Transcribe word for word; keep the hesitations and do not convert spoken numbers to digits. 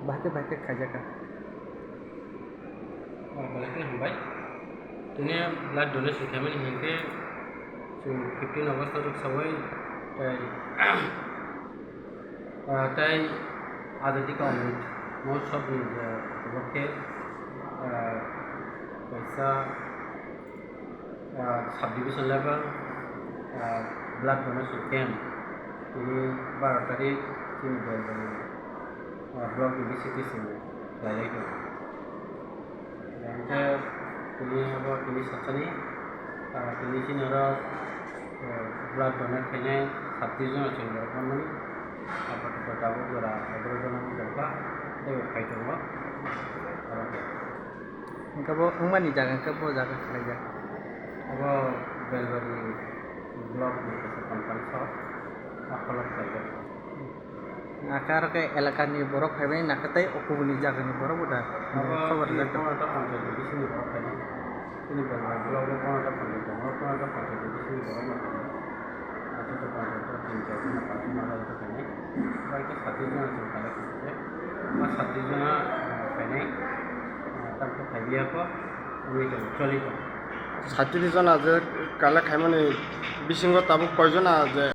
Bahai khe, bahai khe khaijak kha. Oh, belai kheno hambai. Tini blood donation khaimani hinkhe chwng fifteen August o rwksaui tei, ah, tei Azadi Ka Amrit Mahotsav ni je upolokhe, ah, kaisa ah, subdivision level, ah, blood donation camp tini baro tarik chini Belbari, ah, block ni B C T C ni khlailai tongo. Hingkhe tini abo tini sachani, ah, tini chini oro, ah, blood donate khainai sabti jona chwng borok manmani. Apato tabuk jora egaroh jona wng tongkha, teibo phai tongo. Oro khe. Hingke bo wngmani jaga hingke bo jaga khlaijak. Abo Belbari block ni kaisa conference hall, a hall o khlaijak. Naka aro khe elaka ni borok phaimani naka tei o kubuni jaga ni borok bo da? Abo khobor chini rwjak. Konata panchayat ni bising ni borok phainai. Chini Belbari block o konata panchayat tongo, konata panchayat ni bising ni borok no phainai. Aswk to panchayat o tin jon no panchayat no khainai. Bai khe sati jona chwng khalai khe, ma sati jona, ah, khainai. Tamkhe phaiwi ya kho, wngwi tongo, choli tongo. Satris jona je collect khaimani bisingo tabuk koi jona je?